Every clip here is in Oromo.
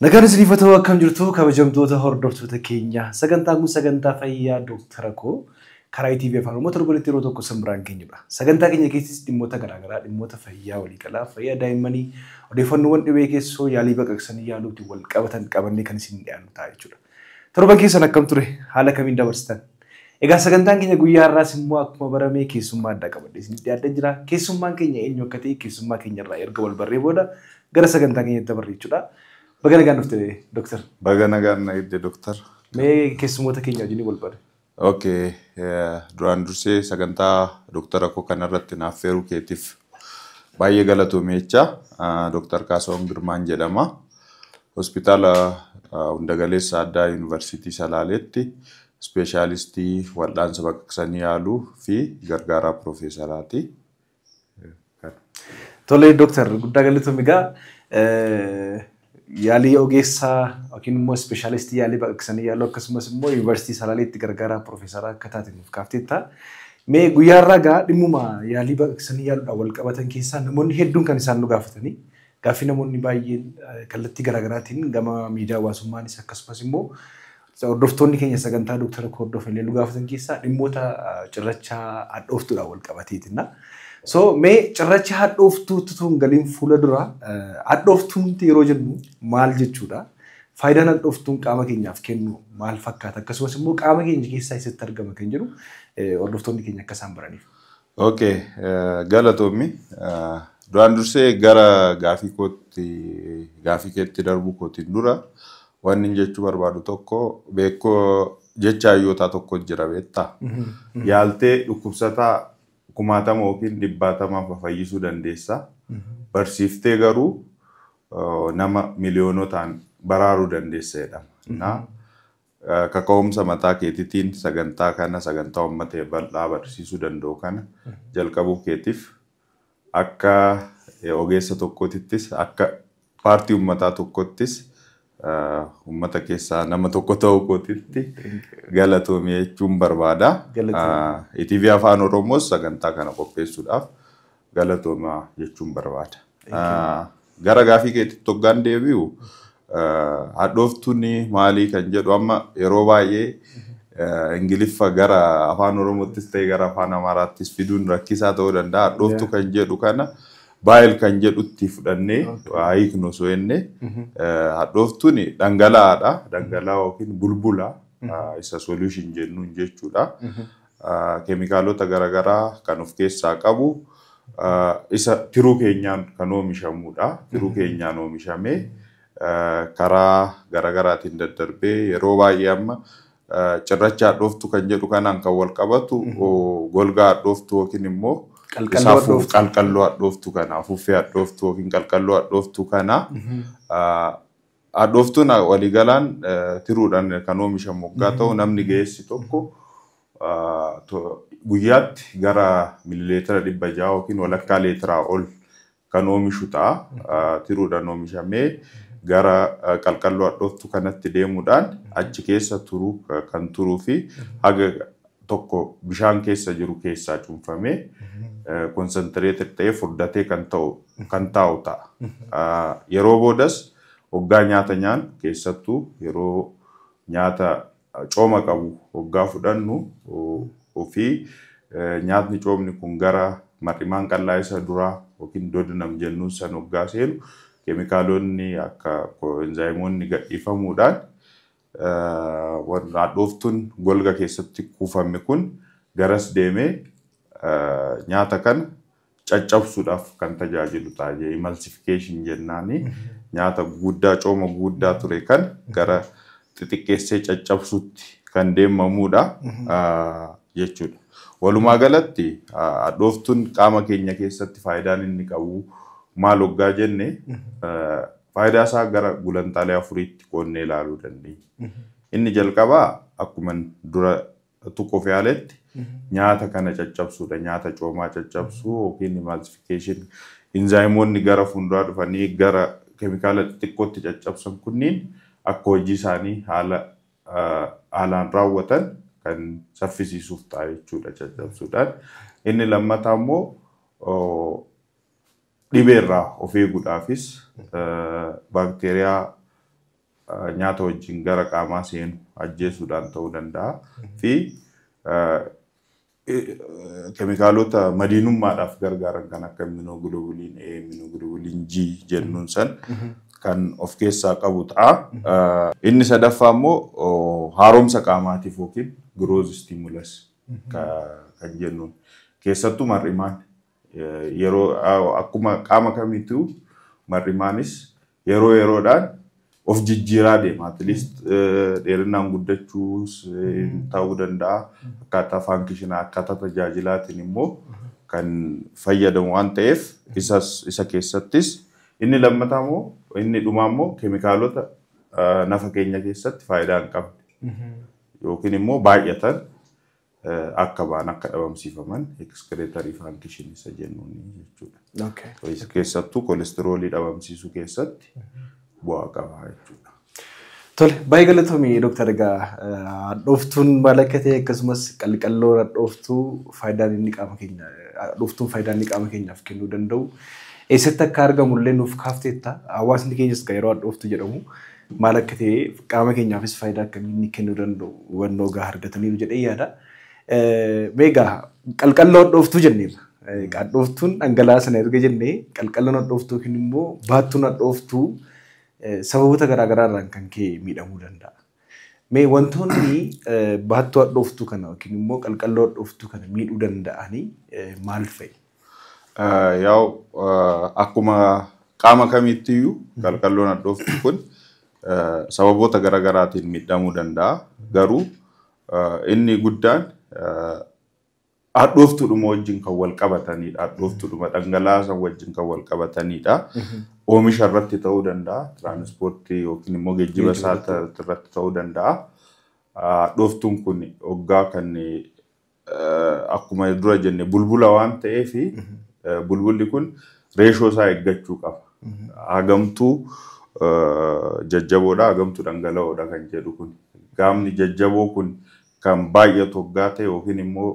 Nagaan isiniif haa ta'u, akkam jirtu kabajamtoota hordoftoota keenya? Sagantaan kun sagantaa fayyaa Dooktara Koo karaa ETV Afaan Oromoo torbanitti yeroo tokko isin biraan geenyudha. Sagantaa keenya keessatti dhimmoota garaagaraa, dhimmoota fayyaa waliigalaa, fayyaa daa'immanii, odeeffannoowwan dhibee keessoo, yaalii baqaqsanii yaaluutiin wal qabatan qabannee kan isin dhiyaannu ta'a jechuudha. Torban keessan akkam ture? Haala kamiin dabarsitan? Egaa sagantaan keenya guyyaa har'aas immoo akkuma baramee keessummaa addaa qabadhee isinitti dhiyaadhee jira. Keessummaan keenya eenyu akka ta'e keessummaa keenya irraa erga wal barree booda gara sagantaa keenyatti dabarre jechuudha. Baga nagaan dhufte, Dooktar. Baga nagaan na eegde, Dooktar. Mee keessummoota keenya wajjin wal bare. Okay, duraan dursee sagantaa Dooktara Koo kanarratti naaf affeeruu keetiif baay'ee galatoomii jecha. Dooktar Kaasahuun Girmaan jedhama. Hospitaala Hundagaleessa Addaa Yuunivarsiitii Salaaleetti ispeeshaalistii wal'aansa baqaqsanii yaaluu fi gargaaraa piroofeesaraati. Tolee Dooktar, guddaa galatoomii. Egaa yaalii ogeessaa yookiin immoo ispeeshaalistii yaalii baqaqsanii yaaluu, akkasumas immoo Yuunivarsiitii Salaaleetti gargaaraa piroofeesaraa akka taate nuuf kaafteetta. Mee guyyaa har'aa egaa dhimmuma yaalii baqaqsanii yaaluudhaan wal qabatan keessaa namoonni hedduun kan isaan nu gaafatanii, gaaffii namoonni baay'een kallattii garaagaraatiin gama miidiyaa hawaasummaanis akkasumas immoo hordoftoonni keenya sagantaa Dooktara Koo hordofan illee nu gaafatan keessaa dhimmoota cirracha hadhooftuudhaan wal qabateetina. So mee cirracha hadhooftuutti tun galiin fuula dura, hadhooftuun yeroo jennu maal jechuudha? Faayidaan hadhooftuun qaama keenyaaf kennu maal fakkaata? Akkasumas immoo qaama keenya keessaa eessatti argama kan jedhu hordoftoonni keenya akka isaan baraniif. Okay, galatoomi. Duraan dursee gara gaafii kootti, gaafii keetti darbuu kootiin dura wanni inni jechuu barbaadu tokko, beekoo jecha hayyootaa tokko jira, beektaa? Yaaltee dhukkubsataa kumaatama yookiin dhibbaatamaaf fayyisuu dandeessa. Barsiiftee garuu nama miliyoonotaan baraaruu dandeessa jedhama. Kaka'umsa mataa keetiitiin sagantaa kana, sagantaa uummata bal'aa barsiisuu danda'u kana jalqabuu keetiif, akka ogeessa tokkootittis, akka paartii uummataa tokkottis, uummata keessaa nama tokko ta'uu kootitti galatoomii jechuun barbaada. ETV Afaan Oromoos sagantaa kana qopheessuudhaaf galatoomaa jechuun barbaada. Gara gaafii keetitti hoggaan deebi'u, hadhooftuun maalii kan jedhu, amma yeroo baay'ee Ingiliffa gara Afaan Oromoottis ta'e gara Afaan Amaaraattis fiduun rakkisaa ta'uu danda'a. Hadhooftuu kan jedhu kana bile kan jedhutti fudhannee waa hiiknu osoo jenne, hadhooftuun dhangala'aadha. Dhangala'aa yookiin bulbula isa solution jennuun jechuudha. Keemikaalota garaagaraa kan of keessaa qabu, isa tiruu keenyaan kan oomishamudha. Tiruu keenyaan oomishamee karaa garaagaraatiin daddarbee, yeroo baay'ee amma cirracha hadhooftuu kan jedhu kanaan kan wal qabatu golgaa hadhooftuu yookiin immoo qalqalloo hadhooftuu kana, afuuffee hadhooftuu yookiin qalqalloo hadhooftuu kana. Hadhooftuun waliigalaan tiruudhaan kan oomishamu waggaa ta'u, namni ga'eessi tokko guyyaatti gara milileetira 600 yookiin walakkaa leetiraa ol kan oomishu ta'a. Tiruudhaan oomishamee gara qalqalloo hadhooftuu kanatti deemuudhaan achi keessa turuu kan turuu fi haga tokko bishaan keessa jiru keessaa cuunfamee concentrated ta'ee furdatee kan ta'u kan taa'u ta'a. Yeroo boodas hoggaa nyaata nyaannu, keessattuu yeroo nyaata cooma qabu hoggaa fudhannu fi nyaatni coomni kun gara mar'imaan qal'aa isa duraa yookiin duodenum jennuun san hoggaa seenu, keemikaalonni akka enzaayimoonni gadhiifamuudhaan hadhooftuun golga keessatti kuufame kun garas deemee nyaata kana caccabsuudhaaf kan tajaajilu ta'a. Emulsification jennaani, nyaata guddaa cooma guddaa ture kan gara xixiqqeessee caccabsuutti kan deemamudha jechuudha. Walumaa galatti hadhooftuun qaama keenya keessatti faayidaan inni qabu maal hoggaa jenne, faayidaa isaa gara gulantaalee afuriitti qoonnee ilaaluu dandeenya. Inni jalqabaa akkuma dura tuquuf yaaletti nyaata kana caccabsuudha. Nyaata coomaa caccabsuu yookiin emulsification, enzaayimoonni gara fuulduraa dhufanii gara keemikaala xixiqqootti caccabsan kunniin akka hojii isaanii haala haalaan raawwatan kan saffisiisuuf ta'a jechuudha caccabsuudhaan. Inni lammataa immoo dhibeerraa of eeguudhaafis baakteeriyaa nyaata wajjin gara qaamaa seenu ajjeesuudhaan ta'uu danda'a fi keemikaalota madiinummaadhaaf gargaaran kan akka immunoglobulin A, immunoglobulin G jennuun san kan of keessaa qabu ta'a. Inni sadaffaa immoo haaromsa qaamaatiif yookiin growth stimulus kan jennuun. Keessattuu mar'imaan yeroo akkuma qaama kamiituu mar'imaanis yeroo yeroodhaan of jijjiiraa deema. At least dheerinaan guddachuus ta'uu danda'a. Akkaataa function akkaataa tajaajilaatiin immoo kan fayyadamu waan ta'eef isa keessattis inni lammataa immoo inni dhumaa immoo keemikaalota nafa keenya keessatti faayidaa hin qabne yookiin immoo baay'atan akka ba'an akka dhabamsiifaman excretory function isa jennuun jechuudha. Keessattuu kolestiroolii dhabamsiisuu keessatti bu'aa qaba jechuudha. Tole, baay'ee galatoomii Dooktar. Egaa hadhooftuun maal akka ta'e akkasumas qalqalloo hadhooftuu faayidaan inni qaama keenya hadhooftuun faayidaan inni qaama keenyaaf kennuu danda'u eessatti akka argamu illee nuuf kaafteetta. Hawaasni keenyas yeroo hadhooftuu jedhamu maal akka ta'e qaama keenyaafis faayidaa akkamii inni kennuu danda'u hubannoo gahaa argataniiru jedhee yaada. Mee egaa qalqalloo hadhooftuu jenneerra. Hadhooftuun dhangala'aa sana erga jennee qalqalloon hadhooftuu yookiin immoo baattuun hadhooftuu sababoota garaa irraan kan ka'e miidhamuu danda'a. Mee wantoonni baattuu hadhooftuu kana yookiin immoo qalqalloo hadhooftuu kana miidhuu danda'anii maal fa'i? Yaa'u akkuma qaama kamiittiyyuu qalqalloon hadhooftuu kun sababoota garaa garaatiin miidhamuu danda'a. Garuu inni guddaan hadhooftuudhuma wajjin kan wal qabatanidha. Hadhooftuudhuma dhangala'aa san wajjin kan wal qabatanidha. Oomisha irratti ta'uu danda'a. Tiraanispoortii yookiin immoo geejjiba isaa irratti ta'uu danda'a. Hadhooftuun kun hoggaa kan akkuma dura jenne bulbula waan ta'eef bulbulli kun reeshoo isaa eeggachuu qaba. Hagamtuu jajjaboodha, hagamtuu dhangala'oodha kan jedhu kun. Qaamni jajjaboo kun kan baay'atu hoggaa ta'e yookiin immoo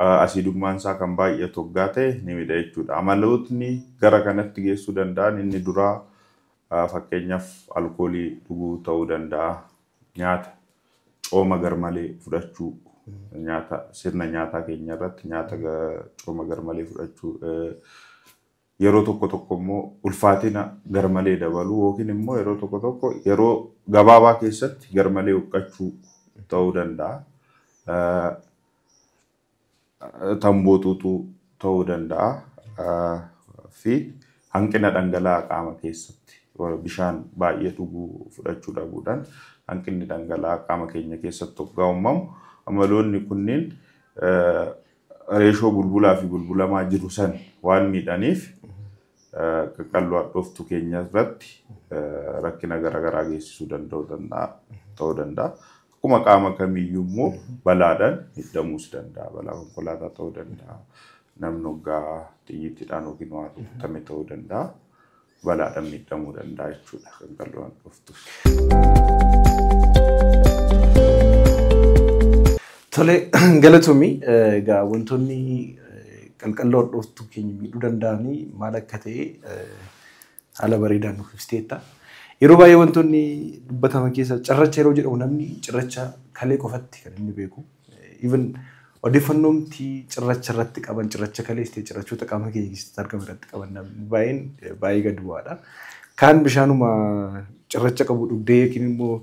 asiidummaan isaa kan baay'atu hoggaa ta'e ni miidha jechuudha. Amalootni gara kanatti geessuu danda'an inni duraa fakkeenyaaf alkoolii dhuguu ta'uu danda'a. Nyaata cooma garmalee fudhachuu, nyaata sirna nyaataa keenya irratti nyaata cooma garmalee fudhachuu, yeroo tokko tokko immoo ulfaatina garmalee dabaluu yookiin immoo yeroo tokko tokko yeroo gabaabaa keessatti garmalee huqqachuu ta'uu danda'a. Tamboo xuuxuu ta'uu danda'a. Fi hanqina dhangala'aa qaama keessatti bishaan baay'ee dhuguu fudhachuu dhabuudhaan hanqinni dhangala'aa qaama keenya keessatti hoggaa uumamu amaloonni kunneen reeshoo bulbulaa fi bulbulamaa jiru san waan miidhaniif qaqalloo hadhooftuu keenya irratti rakkina garaagaraa geessisuu ta'uu danda'a. Akkuma qaama kamiiyyuu immoo balaadhaan miidhamuus danda'a. Balaa konkolaataa ta'uu danda'a. Namni hoggaa xiyyiitiidhaan yookiin waan rukutame ta'uu danda'a. Balaadhaan miidhamuu danda'a jechuudha qaqalloo hadhooftuus. Tole, galatoomii. Egaa wantoonni qalqalloo hadhooftuu keenya miidhuu danda'anii maal akka ta'e haala bareedaan nuuf ibsiteetta. Yeroo baay'ee wantoonni dubbataman keessa cirracha yeroo jedhamu namni cirracha kalee qofatti kan inni beeku. Even odeeffannoomti cirracha irratti qaban cirracha kalees ta'e cirrachoota qaama keenya keessatti argaman irratti qaban namni baay'een baay'ee gad bu'aadha. Kaan bishaanuma cirracha qabu dhugdee yookiin immoo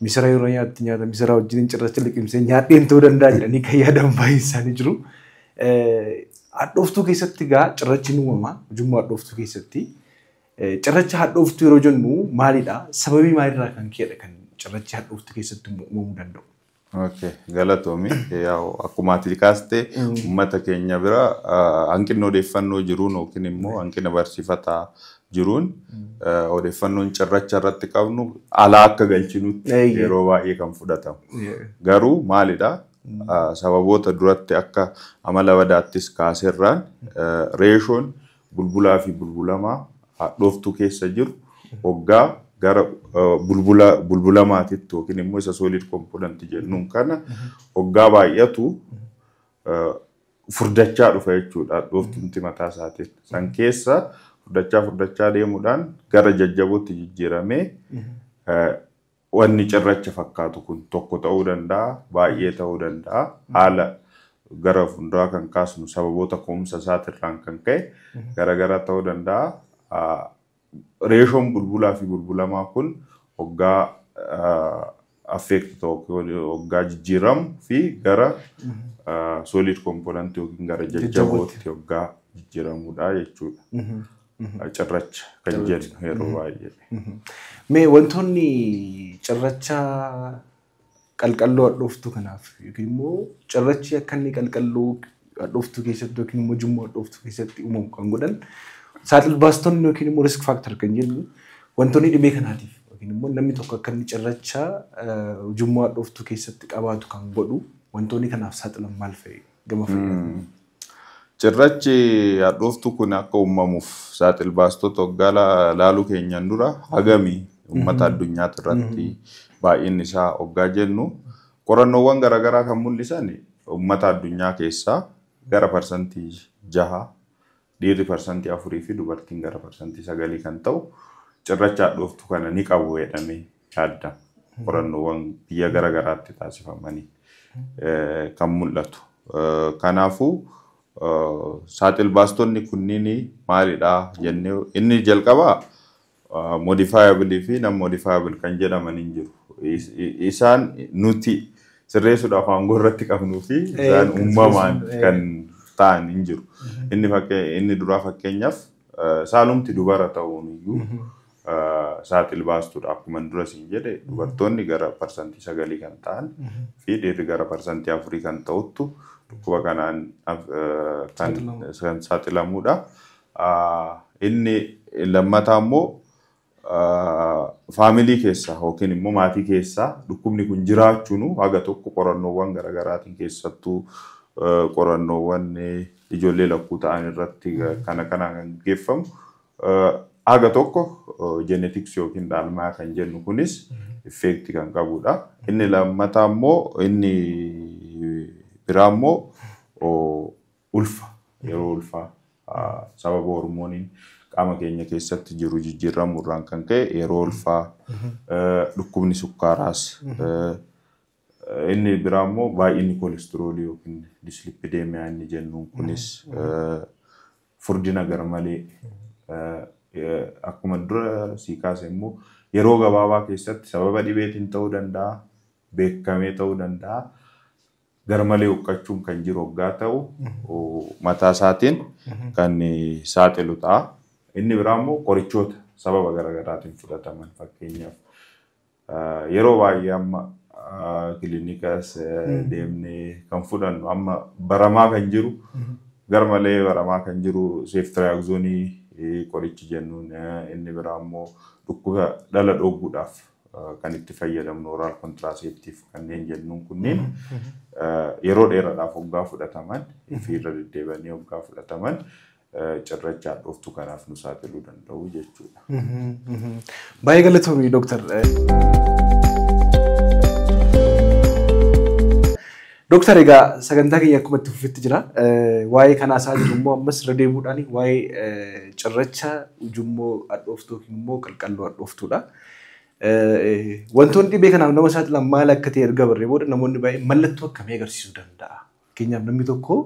misira yeroo nyaatti nyaata misira wajjin cirracha liqimsee nyaadheen ta'uu danda'a jedhanii kan yaadan baay'een isaanii jiru. Hadhooftuu keessatti egaa cirrachi ni uumama. Ujummoo hadhooftuu keessatti. Cirracha hadhooftuu yeroo jennu maalidha? Sababii maalirraa kan ka'edha kan cirrachi hadhooftuu keessatti uumamuu danda'u? Okay, galatoomi. Akkuma ati kaaste uummata keenya bira hanqinni odeeffannoo jiruun yookiin immoo hanqina barsiifataa jiruun odeeffannoon cirracha irratti qabnu alaa akka galchinutti yeroo baay'ee kan fudhatamu. Garuu maalidha? Sababoota duratti akka amala badaattis kaaserraan reeshoon bulbulaa fi bulbulamaa hadhooftuu keessa jiru hoggaa gara bulbulamaatitti yookiin immoo isa solid component jennuun kana hoggaa baay'atu furdachaa dhufa jechuudha hadhooftumti mataa isaatiin. San keessa furdachaa furdachaa deemuudhaan gara jajjabootti jijjiiramee Wanni cirracha fakkaatu kun tokko ta'uu danda'a, baay'ee ta'uu danda'a. Haala gara fuulduraa kan kaasnu sababoota ka'umsa isaatirraan kan ka'e garagara ta'uu danda'a. Ratioon bulbulaa fi bulbulamaa kun hoggaa affect ta'u, hoggaa jijjiiramu fi gara solid component yookiin gara jajjabootti hoggaa jijjiiramudha jechuudha. Cirracha kan jennu yeroo baay'ee. Mee wantoonni cirracha qalqalloo hadhooftuu kanaaf yookiin immoo cirrachi akka inni qalqalloo hadhooftuu keessatti yookiin immoo ujummoo hadhooftuu keessatti uumamu kan godhan saaxil baastonni yookiin immoo risk factor kan jennu wantoonni dhibee kanaatiif yookiin immoo namni tokko akka inni cirracha ujummoo hadhooftuu keessatti qabaatu kan godhu wantoonni kanaaf saaxilan maal fa'i gama fayyadamu? Cirrachi hadhooftuu kun akka uumamuuf saaxil baastota hoggaa laaluu keenyaan dura hagamii uummata addunyaati irratti baay'inni isaa hoggaa jennu, qorannoowwan garaagaraa kan mul'isan uummata addunyaa keessaa gara 6%, dhiirri 4% fi dubartiin gara 9% kan ta'u cirracha hadhooftuu kana ni qabu jedhamee yaaddama. Qorannoowwan biyya garaagaraatti taasifamanii kan mul'atu. Kanaafuu saaxil baastonni kunniin maalidhaa jennee, inni jalqabaa modifiable fi non modifiable kan jedhaman hin jiru. Isaan nuti sirreessuudhaaf aangoo irratti qabnuu fi isaan uumamaan kan ta'an hin jiru. Inni duraa fakkeenyaaf saalumti dubara ta'uun iyyuu saaxil baastuudha. Akkuma dura siin jedhe, dubartoonni gara 9% kan ta'an fi dhiirri gara 4% kan ta'uttu dhukkuba kanaan kan saaxilamudha. Inni lammataa immoo family keessa yookiin immoo maatii keessa dhukkubni kun jiraachuun haga tokko qorannoowwan garaagaraatiin, keessattuu qorannoowwan ijoollee lakkuu ta'an irratti kana kanaan kan gaggeeffamu, haga tokko genetics yookiin dhaalmaa kan jennu kunis effect kan qabudha. Inni lammataa immoo, inni biraa immoo ulfa, yeroo ulfaa sababa hormooniin qaama keenya keessatti jiru jijjiiramuurraan kan ka'e yeroo ulfaa, dhukkubni sukkaaraas, inni biraa immoo baay'inni koolestiroolii yookiin dyslipidemia inni jennuun kunis, furdina garmalee, akkuma dura sii kaase immoo yeroo gabaabaa keessatti sababa dhibeetiin ta'uu danda'a, beekamee ta'uu danda'a. Garmalee huqqachuun kan jiru hoggaa ta'u mataa isaatiin kan saaxilu ta'a. Inni biraa immoo qorichoota sababa garaagaraatiin fudhataman, fakkeenyaaf yeroo baay'ee amma kiliinikas deemnee kan fudhannu, amma baramaa kan jiru, garmalee baramaa kan jiru ceftriaxone qorichi jennuun, inni biraa immoo dhukkuba dhala dhoogguudhaaf kan itti fayyadamnu oral contraceptive kanneen jennuun kunneen yeroo dheeraadhaaf hoggaa fudhataman fi irra deddeebi'anii hoggaa fudhataman cirracha hadhooftuu kanaaf nu saaxiluu danda'u jechuudha. Baay'ee galatoomii, dooktar. Dooktar, egaa sagantaa keenya akkuma itti fufetti jira. Waa'ee kanaa isaa jiru immoo ammas irra deemuudhaan waa'ee cirracha ujummoo hadhooftuu yookiin immoo qalqalloo hadhooftuudha. Wantoonni dhibee kanaaf nama saaxilan maal akka ta'e erga barree booda namoonni baay'een mallattoo akkamii agarsiisuu danda'a? Fakkeenyaaf namni tokko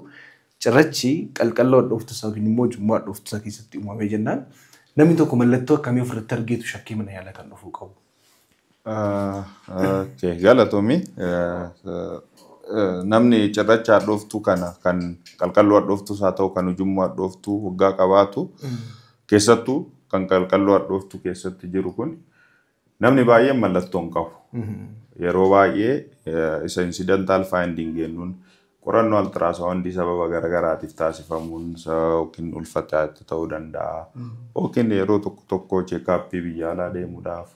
cirrachi qalqalloo hadhooftuu isaa yookiin immoo ujummoo hadhooftuu isaa keessatti uumamee jennaan namni tokko mallattoo akkamii ofirratti argeetu shakkii mana yaalaa kan dhufuu qabu? Galatoomi. Namni cirracha hadhooftuu kana, kan qalqalloo hadhooftuus haa ta'u kan ujummoo hadhooftuu hoggaa qabaatu, keessattuu kan qalqalloo hadhooftuu keessatti jiru kun, namni baay'een mallattoo hin qabu. Yeroo baay'ee isa incidental finding jennuun qorannoo ultrasound sababa garaagaraatiif taasifamuun yookiin ulfataatti ta'uu danda'a. Yookiin yeroo tokko tokko checkup biyya alaa deemuudhaaf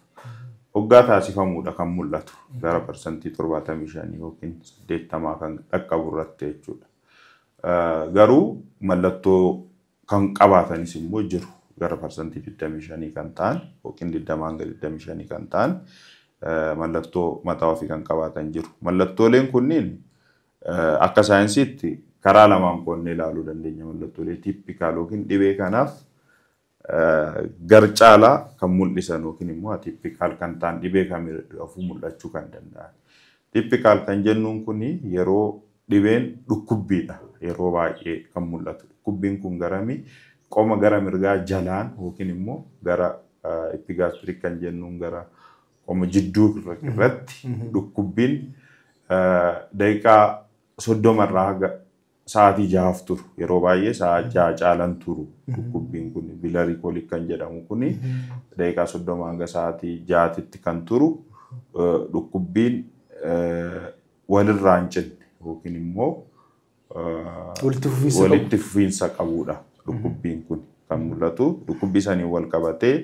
hoggaa taasifamuudha kan mul'atu gara 75% yookiin 80% kan dhaqqabu irratti jechuudha. Garuu mallattoo kan qabaatanis immoo jiru, gara 25% kan ta'an yookiin 20 hanga 25 kan ta'an mallattoo mataa ofii kan qabaatan jiru. Mallattooleen kunniin akka saayinsiitti karaa lamaan qoonnee ilaaluu dandeenya. Mallattoolee typical yookiin dhibee kanaaf Gar caalaa kan mul'isan yookiin immoo atypical kan ta'an dhibee kamiifuu mul'achuu kan danda'an. Typical kan jennuun kun yeroo dhibeen dhukkubbiidha yeroo baay'ee kan mul'atu. Dhukkubbiin kun garami qoma gara mirgaa jalaan yookiin immoo gara epigastric kan jennuun gara qoma jidduu irratti dhukkubbiin daqiiqaa 30 irraa haga sa'aatii 6 turu. Yeroo baay'ee sa'a 6 caalan turu dhukkubbiin kun biliary colic kan jedhamu kun daqiiqaa 30 hanga sa'aatii 6tti kan turu dhukkubbiin walirraa hin cinne yookiin immoo walitti fufiinsa qabudha. Dhukkubbiin kun kan mul'atu dhukkubbii saniin wal qabatee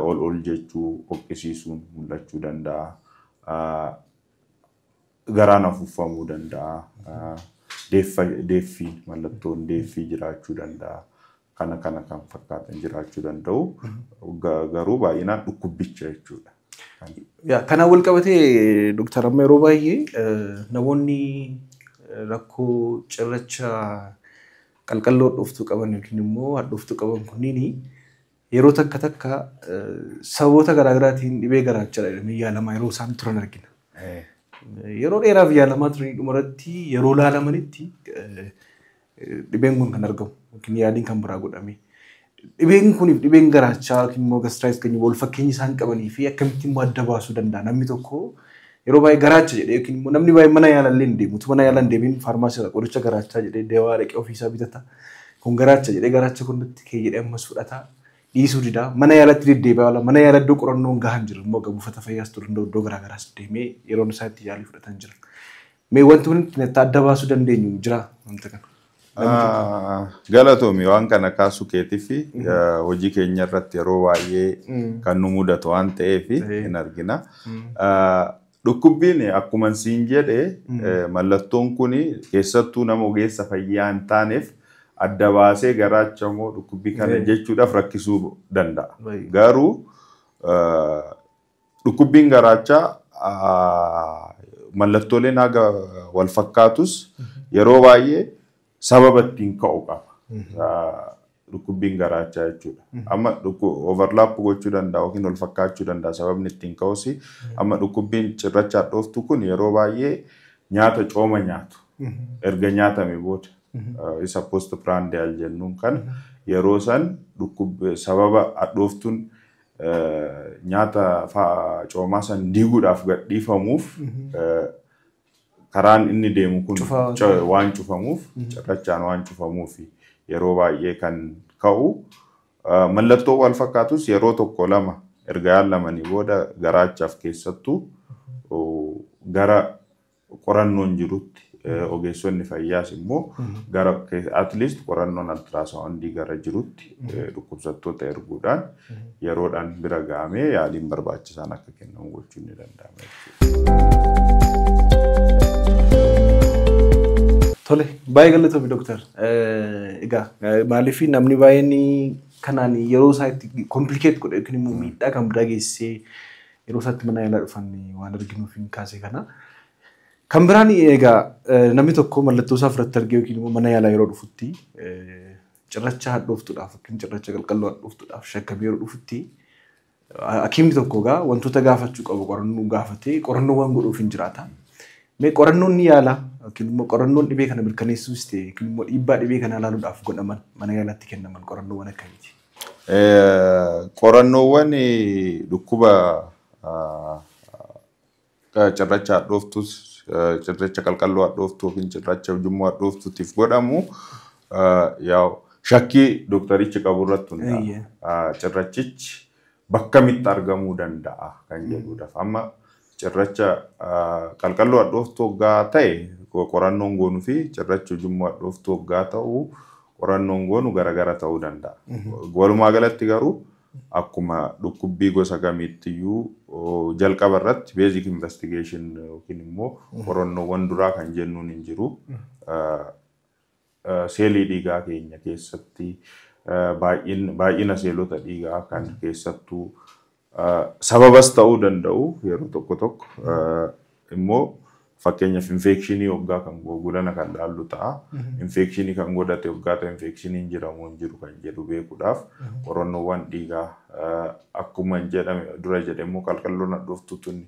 ol ol jechuu hoqqisiisuun mul'achuu danda'a. Garaan afuuffamuu danda'a. Deeffii mallattoon deeffii jiraachuu danda'a. Kana kana kan fakkaatan jiraachuu danda'u. Garuu baay'inaan dhukkubbicha jechuudha. Kanaan wal qabatee Dooktar amma yeroo baay'ee namoonni rakkoo cirracha qalqalloo hadhooftuu qaban yookiin immoo hadhooftuu qaban kunniin yeroo takka takka sababoota garaagaraatiin dhibee garaachaa jedhamee yaalamaa yeroo isaan turan argina. Yeroo dheeraaf yaalamaa turanii dhumarratti yeroo laalamanitti dhibeen kun kan argamu yookiin yaaliin kan biraa godhame. Dhibeen kuniif dhibeen garaachaa yookiin immoo gastritis kan wal fakkeenyi isaan qabanii fi akkamitti immoo adda baasuu danda'a namni tokko yeroo baay'ee garaacha jedhee yookiin immoo namni baay'ee mana yaalallee hin deemu. Mana yaalaa hin deemin faarmaasii irraa qoricha garaachaa jedhee dawaa dhaqee ofiisaa bitata. Kun garaacha jedhee garaacha kun nutti kee jedhee ammas fudhata. Dhiisuu dida. Mana yaalatti deddeebi'aa oola. Mana yaala iddoo qorannoon gahaan jiru immoo buufata fayyaas turuu danda'u iddoo garaagaraas deemee yeroon isaa itti yaalii fudhatan jira. Mee wanti kun adda baasuu dandeenyu jira wanta kana? Galatoomi waan kana kaasuu keetii fi hojii keenya irratti yeroo baay'ee kan nu mudatu waan ta'eef hin argina. Dhukkubbiin akkuma siin jedhe mallattoon kun keessattuu nama ogeessa fayyaa hin taaneef adda baasee garaacha moo dhukkubbii kana jechuudhaaf rakkisuu danda'a. Garuu dhukkubbiin garaachaa mallattooleen haga wal fakkaatus yeroo baay'ee sababa ittiin ka'u qaba. Dhukkubbiin garaachaa jechuudha. Amma overlap gochuu danda'a yookiin wal fakkaachuu danda'a sababni ittiin ka'us. Amma dhukkubbiin cirracha hadhooftu kun yeroo baay'ee nyaata cooma nyaatu erga nyaatame booda isa post prandial jennuun kan yeroo san sababa hadhooftuun nyaata coomaa san diiguudhaaf gadhiifamuuf karaan inni deemu kun waan cufamuuf cirrachaan waan cufamuuf yeroo baay'ee kan ka'u. Mallattoo wal fakkaatus yeroo tokko lama erga yaalamanii booda garaachaaf keessattuu gara qorannoon jirutti ogeessonni fayyaas immoo gara at least qorannoon ultrasoundii gara jirutti dhukkubsattoota erguudhaan yeroodhaan bira ga'amee yaaliin barbaachisaan akka kennamu gochuun ni danda'ama jechuudha. Tole, baay'ee galatoomi Dooktar. Egaa maaliif namni baay'een kanaan yeroo isaa itti complicate godhe yookiin immoo miidhaa kan biraa geessisee yeroo isaatti mana yaalaa dhufan waan arginuuf hin kaase kana. Kan biraan egaa namni tokko mallattoo isaa ofirratti argee yookiin immoo mana yaalaa yeroo dhufutti cirracha hadhooftuudhaaf yookiin cirracha qalqalloo hadhooftuudhaaf shakkamee yeroo dhufutti hakiimni tokko egaa wantoota gaafachuu qabu qorannoo gaafatee qorannoowwan godhuuf hin jiraata. Mee qorannoon ni yaala yookiin immoo qorannoon dhibee kana mirkaneessuus ta'e yookiin immoo dhiibbaa dhibee kana ilaaluudhaaf godhaman mana yaalaatti kennaman qorannoowwan akkamiiti? Qorannoowwan dhukkuba cirracha hadhooftus cirracha qalqalloo hadhooftuu yookiin cirracha ujummoo hadhooftuutiif godhamu shakkii doktarichi qabu irratti hundaa'a. Cirrachichi bakkamitti argamuu danda'a kan jedhuudhaaf. Amma cirracha qalqalloo hadhooftuu hoggaa ta'e qorannoon goonuu fi cirracha ujummoo hadhooftuu hoggaa ta'u qorannoon goonu garagara ta'uu danda'a. Walumaa galatti garuu akkuma dhukkubbii gosa kamiittiyyuu jalqaba irratti basic investigation yookiin immoo qorannoowwan duraa kan jennuun hin jiru. Seelii dhiigaa keenya keessatti baay'ina seelota dhiigaa kan keessattuu sababas ta'uu danda'u yeroo tokko tokko immoo Fakkeenyaaf infekshinii hoggaa kan gulana kan laallu ta'a. Infekshinii kan godhate hoggaa ta'e infekshiniin jiramu hin jiru kan jedhu beekuudhaaf qorannoowwan dhiigaa akkuma jedhame dura jedhe immoo qalqalloon hadhooftuu tun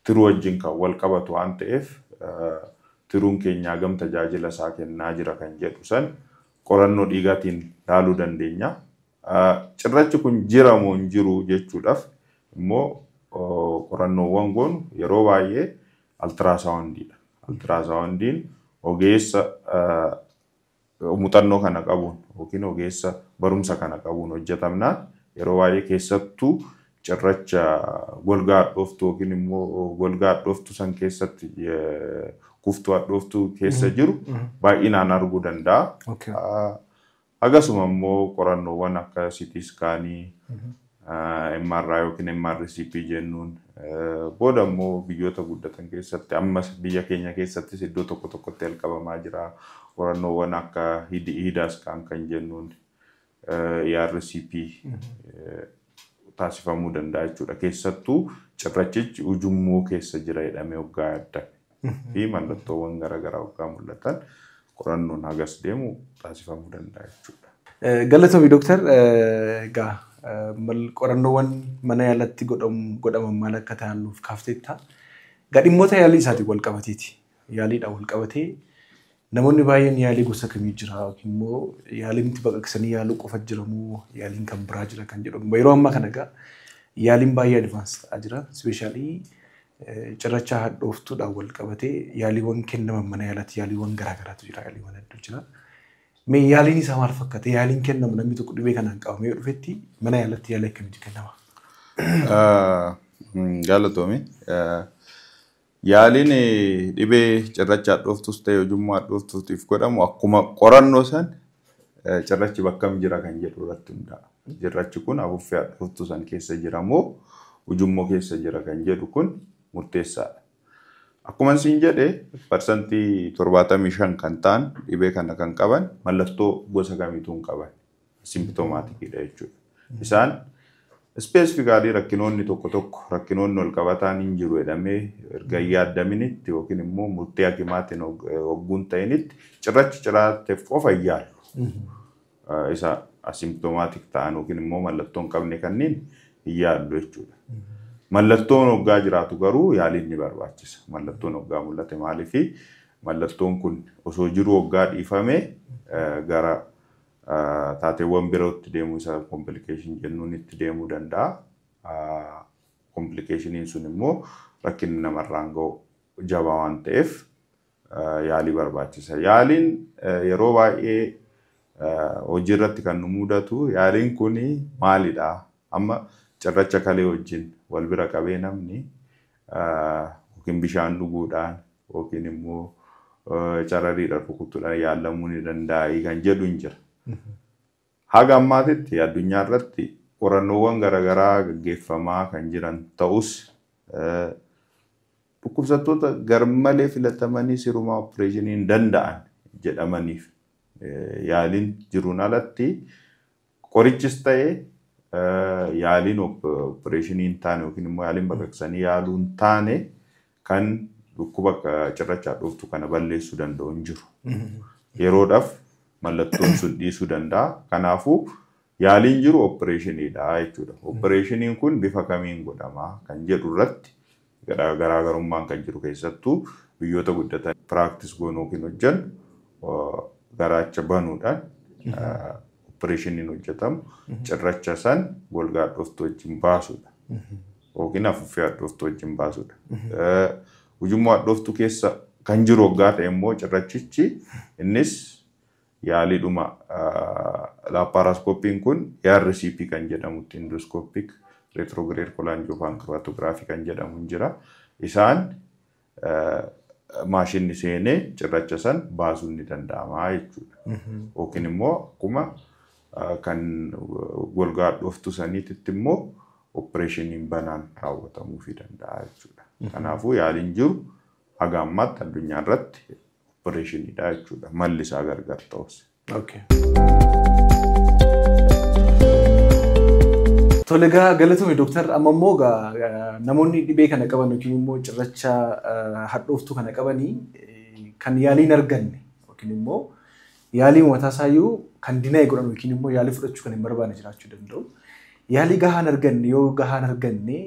tiruu wajjin kan wal qabatu waan ta'eef tiruun keenya hagam tajaajila isaa kennaa jira kan jedhu san qorannoo dhiigaatiin laaluu dandeenya. Cirrachi kun jira moo hin jiru jechuudhaaf immoo qorannoowwan goonu yeroo baay'ee altiraasawundiidha. Altiraasawundiin ogeessa muuxannoo kana qabuun yookiin ogeessa barumsa kana qabuun hojjetamnaan yeroo baay'ee keessattuu cirracha golgaa hadhooftuu yookiin immoo golgaa hadhooftuu san keessatti kuftuu hadhooftuu keessa jiru baay'inaan arguu danda'a. Akkasuma immoo qorannoowwan akka CT scaanii, MRI yookiin MRCP jennuun booda immoo biyyoota guddatan keessatti ammas biyya keenya keessattis iddoo tokko tokkotti jalqabamaa jira. Qorannoowwan akka HIDA scan kan jennuun ERCP taasifamuu danda'a jechuudha. Keessattuu cirrachichi ujummoo keessa jira jedhamee hoggaa yaaddame fi mallattoowwan garaagaraa hoggaa mul'atan qorannoon hagas deemu taasifamuu danda'a jechuudha. Galatoomi Dooktar, egaa qorannoowwan mana yaalatti godhaman maal akka ta'an nuuf kaafteetta. Egaa dhimmoota yaalii isaatiin wal qabateeti. Yaaliidhaan wal qabatee namoonni baay'een yaalii gosa kamii jira yookiin immoo yaaliin itti baqaqsanii yaaluu qofa jira moo yaaliin kan biraa jira kan jedhamu. Yeroo ammaa kana egaa yaaliin baay'ee advance ta'aa jira. Especially cirracha hadhooftuudhaan wal qabatee yaaliiwwan kennaman mana yaalaatti yaaliiwwan garaagaraatu jira, yaaliiwwan hedduu jira. Mee yaaliin isaa maal fakkaata? Yaaliin kennamu namni tokko dhibee kanaan qabamee yoo dhufetti mana yaalatti yaalii akkamiitu kennama? Galatoomi. Yaaliin dhibee cirracha hadhooftus ta'e ujummoo hadhooftuutiif godhamu akkuma qorannoo san cirrachi bakkam jira kan jedhu irratti hundaa'a. Cirrachi kun afuuffee hadhooftuu san keessa jira moo ujummoo keessa jira kan jedhu kun murteessaadha. Akkuma isin jedhe 75% kan ta'an dhibee kana kan qaban mallattoo gosa kamiituu hin qaban. Symptomaticiidha jechuudha. Isaan specifically rakkinoonni tokko tokko rakkinoonni wal qabataan hin jiru jedhamee erga hin yaaddaminitti yookiin immoo murtee hakimaatiin hogguun ta'initti cirrachi ciraateef qofa hin yaallu. Isa asymptomatic ta'an yookiin immoo mallattoo hin qabne kanneen hin yaallu jechuudha. Mallattoon hoggaa jiraatu garuu yaaliin ni barbaachisa. Mallattoon hoggaa mul'ate maaliifi mallattoon kun osoo jiru hoggaa dhiifame gara taateewwan birootti deemuu isa complication jennuun itti deemuu danda'a. Complicationiin sun immoo rakkinni namarraan ga'u jabaa waan ta'eef yaalii barbaachisa. Yaaliin yeroo baay'ee hojii irratti kan nu mudatu yaaliin kun maalidha? Amma cirracha kalee wajjin wal bira qabee namni yookiin bishaan dhuguudhaan yookiin immoo carariidhaan rukutuudhaan yaalamuu ni danda'a kan jedhu hin jira. Haga ammaatitti addunyaa irratti qorannoowwan garaagaraa gaggeeffamaa kan jiran ta'us dhukkubsattoota garmalee filatamanii sirumaa opereeshinii hin danda'an jedhamaniif yaaliin jiruun alatti qorichis ta'ee yaaliin opereeshinii hin taane yookiin immoo yaaliin baqaqsanii yaaluu hin taane kan dhukkuba cirracha hadhooftuu kana balleessuu danda'u hin jiru. Yeroodhaaf mallattoon sun dhiisuu danda'a. Kanaafuu yaaliin jiru opereeshiniidha jechuudha. Opereeshiniin kun bifa kamiin godhama kan jedhu irratti garaagarummaan kan jiru keessattuu biyyoota guddatan practice goonuu yookiin hojjennu garaacha banuudhaan opereeshiniin hojjetamu cirracha san golgaa hadhooftuu wajjin baasuudha. Yookiin afuuffee hadhooftuu wajjin baasuudha. Ujummoo hadhooftuu keessa kan jiru hoggaa ta'e immoo cirrachichi innis yaaliidhuma laparoscopyiin kun ERCP kan jedhamutti endoscopic retrograde cholangiopancreatography kan jedhamu hin jira. Isaan maashinni seenee cirracha san baasuun ni danda'ama jechuudha. Yookiin immoo akkuma kan golgaa hadhooftuu saniititti immoo opereeshiniin banaan raawwatamuufii danda'a jechuudha. Kanaafuu yaaliin jiru haga ammaatti addunyaa irratti opereeshiniidha jechuudha. Malli isaa gargar ta'us. Tole egaa galatoomi dooktar, amma immoo egaa namoonni dhibee kana qaban yookiin immoo cirracha hadhooftuu kana qabanii kan yaalii hin arganne yookiin immoo yaalii mataa isaayyuu kan deny godhan yookiin immoo yaalii fudhachuu kan hin barbaanne jiraachuu danda'u. Yaalii gahaan arganne yoo gahaan arganne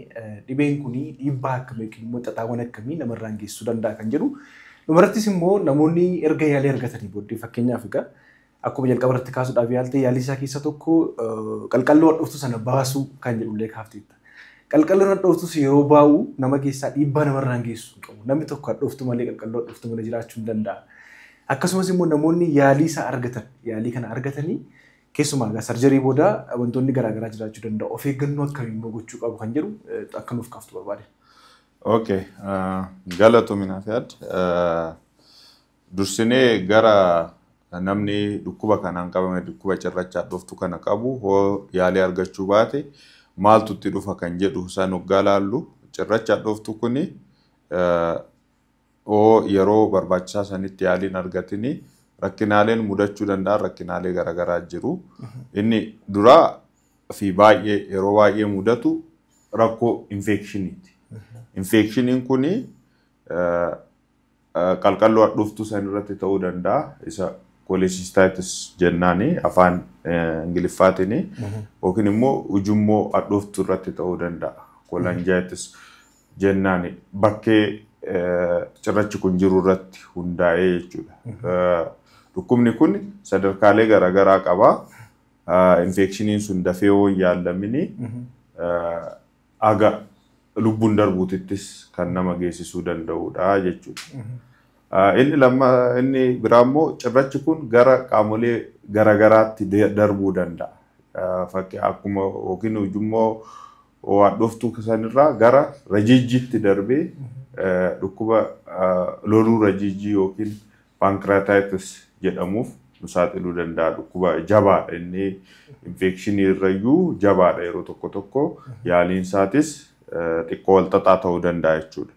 dhibeen kun dhiibbaa akkamii yookiin immoo xaxaawwan akkamii namarraan geessisuu danda'a kan jedhu. Dhumarrattis immoo namoonni erga yaalii argatanii booddee, fakkeenyaaf egaa akkuma jalqaba irratti kaasuudhaaf yaalte, yaalii isaa keessa tokko qalqalloo hadhooftuu sana baasuu kan jedhullee kaafteetta. Qalqalloon hadhooftus yeroo baa'u nama keessaa dhiibbaa namarraan geessu hin qabu. Namni tokko hadhooftuu malee, qalqalloo hadhooftuu malee jiraachuu hin danda'a. Akkasumas immoo namoonni yaalii isaa argatan, yaalii kana argatanii, keessumaa egaa surgery booda wantoonni garaagaraa jiraachuu danda'u. Of eeggannoo akkamii immoo gochuu qabu kan jedhu akka nuuf kaaftu barbaade. Okay, galatoomi naaf yaad. Dursinee gara namni dhukkuba kanaan qabame, dhukkuba cirracha hadhooftuu kana qabu, hoo yaalii argachuu baate maaltu itti dhufa kan jedhu san hoggaa laallu, cirracha hadhooftuu kuni hoo yeroo barbaachisaa sanitti yaaliin argatini rakkinaaleen mudachuu danda'an rakkinaalee garaagaraa jiru. Inni duraa fi baay'ee yeroo baay'ee mudatu rakkoo infectioniiti. Infectioniin kuni qalqalloo hadhooftuu san irratti ta'uu danda'a. Isa cholecystitis jennaani afaan Ingiliffaatiin, yookiin immoo ujummoo hadhooftuu irratti ta'uu danda'a. Cholangitis jennaani, bakkee cirrachi kun jiru irratti hundaa'ee jechuudha. Dhukkubni kun sadarkaalee garaagaraa qaba. Infectioniin sun dafee yoo hin yaalamini haga lubbuun darbuutittis kan nama geessisuu danda'udha jechuudha. Inni lamma, inni biraa immoo cirrachi kun gara qaamolee garaagaraatti darbuu danda'a. Fakkii akkuma yookiin ujummoo hadhooftuu sanirraa gara rajiijjiitti darbee dhukkuba loluu rajiijjii yookiin pancreatitis jedhamuuf nu saaxiluu danda'a. Dhukkuba jabaadha inni, infectionii irrayyuu jabaadha, yeroo tokko tokko yaaliin isaatis xiqqoo wal xaxaa ta'uu danda'a jechuudha.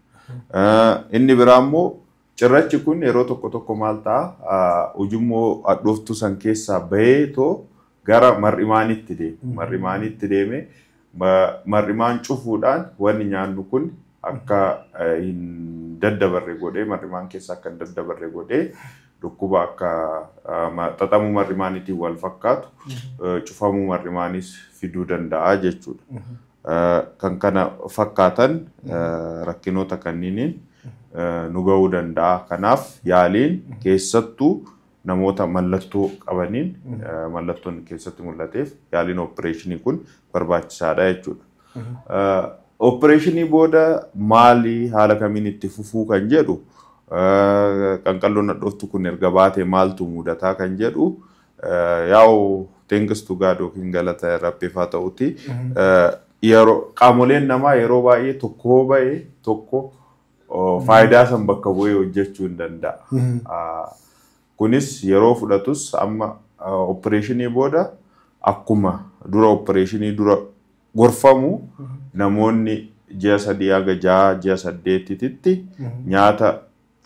Inni biraa immoo cirrachi kun yeroo tokko tokko maal ta'a, ujummoo hadhooftuu san keessaa bahee too gara mar'imaanitti deema. Mar'imaanitti deemee mar'imaan cufuudhaan wanni nyaannu kun akka hin daddabarre godhee, mar'imaan keessa akka hin daddabarre godhee, dhukkuba akka xaxamuu mar'imaaniitiin wal fakkaatu cufamuu mar'imaanis fiduu danda'a jechuudha. Kan kana fakkaatan rakkinoota kanniiniin nu ga'uu danda'a. Kanaaf yaaliin keessattuu namoota mallattoo qabaniin, mallattoon keessatti mul'ateef yaaliin opereeshinii kun barbaachisaadha jechuudha. Opereeshinii booda maali, haala kamiin itti fufuu kan jedhu, qanqalloon hadhooftu kun erga baatee maaltu mudataa kan jedhu, yaa'u thanks to God yookiin galata Rabbiif haa ta'uti. Yeroo qaamoleen namaa yeroo baay'ee tokko ba'e tokko faayidaa san bakka bu'ee hojjechuu hin danda'a. Kunis yeroo fudhatus amma opereeshinii booda akkuma dura opereeshinii dura gorfamu namoonni ji'a 3 haga 6, ji'a 8tti nyaata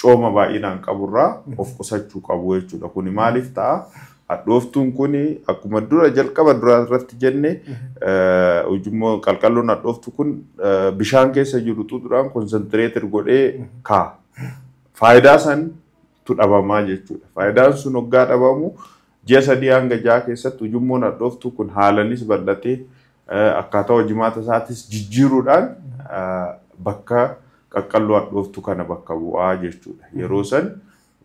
cooma baay'inaan qaburraa of qusachuu qabu jechuudha. Kuni maaliif ta'a? Hadhooftuun kun akkuma dura jalqaba duraa irratti jenne, ujummoo qalqalloon hadhooftu kun bishaan keessa jiru xuuxuudhaan concentrate godhee kaa'a. Faayidaa santu dhabamaa jechuudha. Faayidaan sun hoggaa dhabamu ji'a 3 hanga 6 keessatti ujummoon hadhooftu kun haalanis bal'atee akkaataa hojimaata isaatis jijjiiruudhaan bakka qaqqalloo hadhooftu kana bakka bu'aa jechuudha. Yeroo san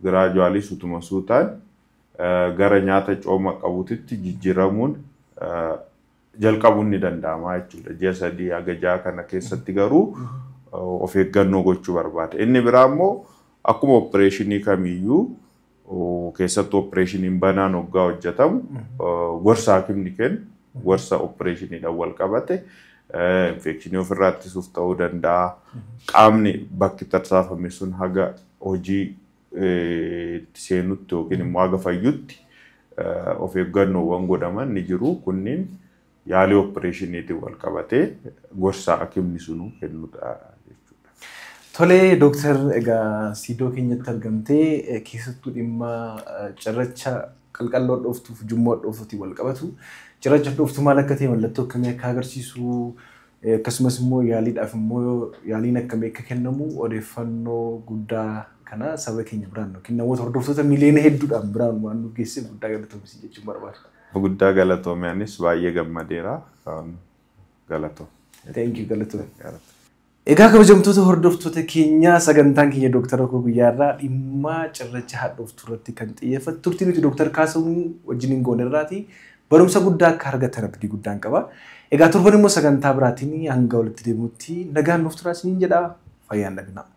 gradually sutuma suutaan gara nyaata cooma qabutitti jijjiiramuun jalqabuun ni danda'ama jechuudha. Ji'a 3 haga 6 kana keessatti garuu of eeggannoo gochuu barbaada. Inni biraa immoo akkuma opereeshinii kamiyyuu, keessattuu opereeshiniin banaan hoggaa hojjetamu, gorsa hakimni kennu, gorsa opereeshiniidhaan wal qabate, infectionii ofirraa ittisuuf ta'uu danda'a. Qaamni bakki tarsaafame sun haga hojii itti seenutti yookiin immoo haga fayyutti of eeggannoowwan godhaman ni jiru. Kunniin yaalii opereeshiniitiin wal qabatee gorsa hakimni sunuu kennudha jechuudha. Tolee dooktar, egaa studio keenyatti argamtee keessattuu dhimma cirracha qalqalloo dhooftuuf ujummoo dhooftuutiin wal qabatu Cirracha hadhooftuu maal akka ta'e, mallattoo akkamii akka agarsiisu, akkasumas immoo yaaliidhaaf immoo yaaliin akkamii akka kennamu odeeffannoo guddaa kana saba keenya biraan yookiin namoota hordoftoota miliyoona hedduudhaan biraan waan nu geesseef guddaa galatoomsi jechuun barbaada. Guddaa galatoome, anis baay'ee gammadeera. Galatoome. Thank you, galatoome. Egaa kabajamtoota hordoftoota keenyaa, sagantaan keenya Dooktara Koo guyyaarraa dhimma cirracha hadhooftuu irratti kan xiyyeeffatu turtii nuti Dooktar Kaasuu wajjin goone irraati barumsa guddaa akka argatan abdii guddaan qaba. Egaa torban immoo sagantaa biraatiin hanga walitti deemuutti nagaan nuuf turaa isiniin jedha, fayyaan dhabinaa.